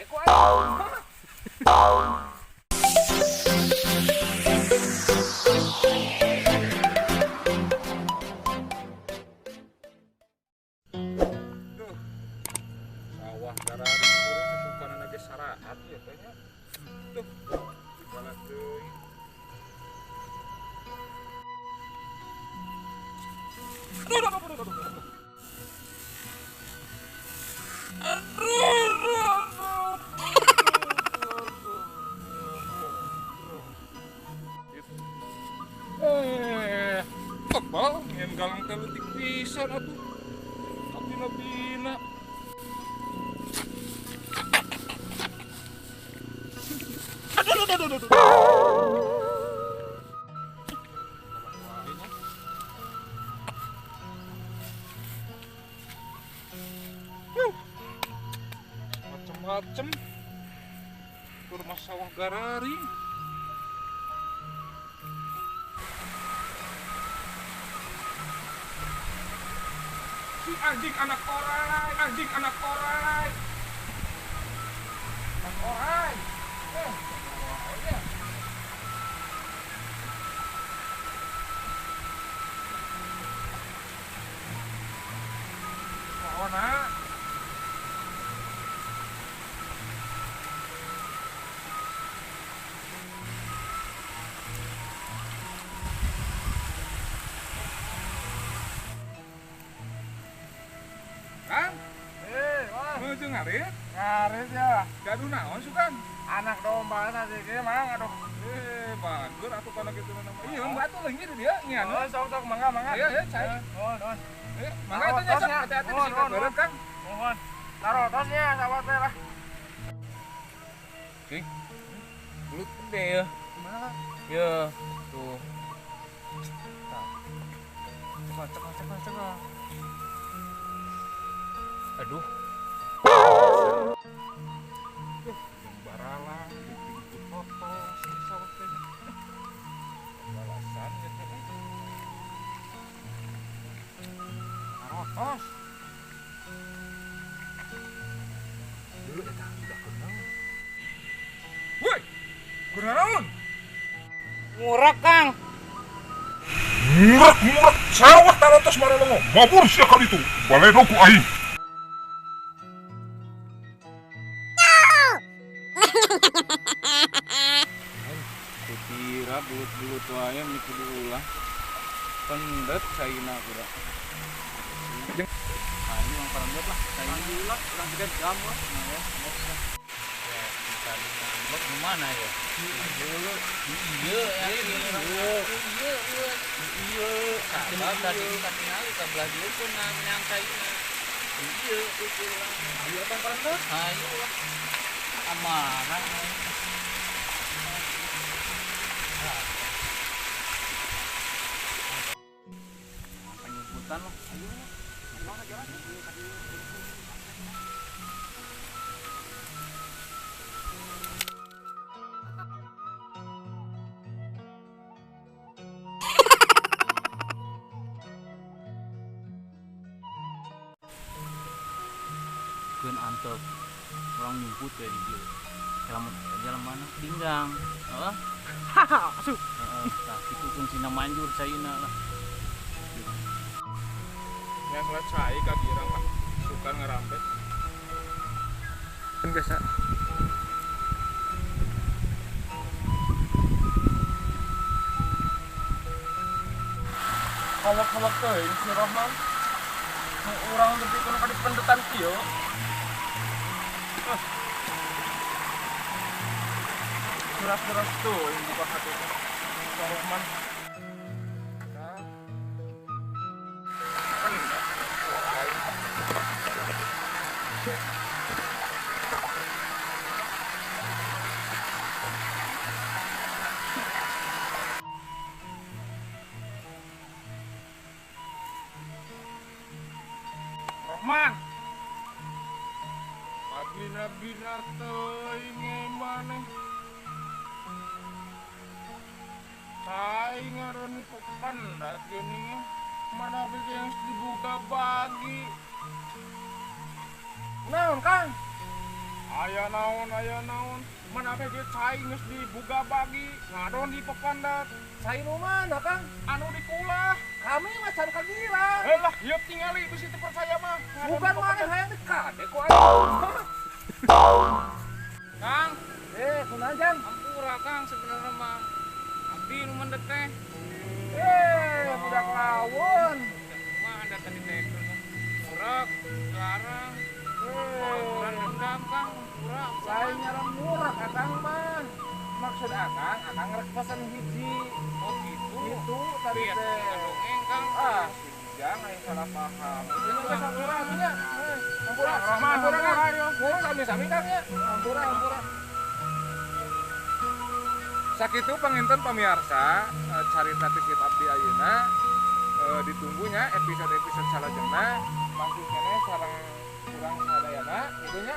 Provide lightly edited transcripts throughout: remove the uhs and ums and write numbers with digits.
Ku aing. Duh. Sawah gararing urang susukanana ge saraat ieu teh nya. Duh. Balas deui. Aduh, aduh, aduh, aduh, aduh. Aduh, aduh, aduh. Tebal, nyen galang teh leutik pisan atuh. Kabina-bina. Aduh, aduh, aduh, aduh. Macem-macem. Kurma sawah gararing. Si anjing anak orai, anjing anak orai. Anak orai. Ya. Ona. Kang? Wah. Nuju ngarit? Ngarit ya. Gaduh naon sukan? Anak domba tadi ge mang aduh. Bager atuh kana kitu nama. Iya, batu leungit di dieu ngian. Oh, sok sok mangga mangga. Iya, iya, cai. Nuhun, nuhun. Mangga atuh nya sok hati-hati di situ beureut, Kang. Nuhun. Taruh tosnya sawah teh lah. Cing. Belut gede ya. Kumaha? Ya, tuh. Cepat, cepat, cepat, cepat. Aduh. Duh, yang barala, dipingku foto, sawah teh. Balasan ya teh. Arotos. Dulu eta udah kenal. Woi, kunaon? Ngurak, Kang. Ngurak-ngurak sawah tarotos maralongo. Mabur sia kali itu. Baledo ku aing. Kutira belut-belut wae meni kudu ulah. Pendet caina kuda. Ayo yang pendet lah, caina ulah, urang gede jam lah. Nah ya, ya, tadi ngambek gimana ya? Iya, iya, iya, iya. Sabab tadi katingali ka belah dieu pun menang caina. Iya, urang. Ayo apa pendet? Ayo lah. Amanah. Penyumputan lah, ayo lah. Gimana jalan? Keun antep orang nyumput dari dia. Lamun aya jalan mana pinggang, heeh. Haha, asup. Heeh, tah kitu kuncina manjur caina lah. Yang ngeliat cai ka girang lah, suka ngerampet. Kan biasa. Kawak-kawak teuing si Rohman. Nu urang nepi kono ka dipendetan kieu. Keras-keras teuing buka hati teh. Si Rohman. Rohman. Pabina-bina teuing maneh. Cai ngaran pependat geuning. Mana bisa yang dibuka bagi. Naon, Kang? Aing Aya naon. Mana teh ge cai geus dibuga bagi, ngadon di pepandat. Cai nu mana, Kang? Anu dikulah. Kami mah can kagira. Lah, ieu tingali bisi teu percaya mah. Bukan maneh hayang dikade ku aing. Kang, kunaon Jang? Ampura Kang sebenarnya mah. Abdi nu mendet teh. Budak lawon. Mah ada tadi teh murag, dilarang. Kurang dendam Kang, murag. Saya nyaran murah Akang mah. Maksud Akang, Akang rek pesen hiji. Oh gitu. Gitu tadi teh. Dongeng Kang. Ah, si Ujang aing salah paham. Ini geus hampura atuh nya. Hampura, Hampura Kang. Hampura sami-sami Kang nya. Hampura, hampura. Sakitu panginten pamiarsa carita ti Sip Abdi ayeuna ditunggunya episode-episode salajengna masih keneh sareng urang sadayana kitu nya.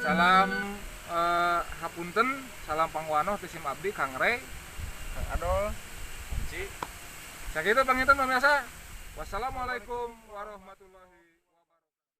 Salam hapunten, salam pangwanoh ti Sim Abdi Kang Rey, Kang Adol, Kunci. Sakitu panginten pamiarsa. Wassalamualaikum warahmatullahi.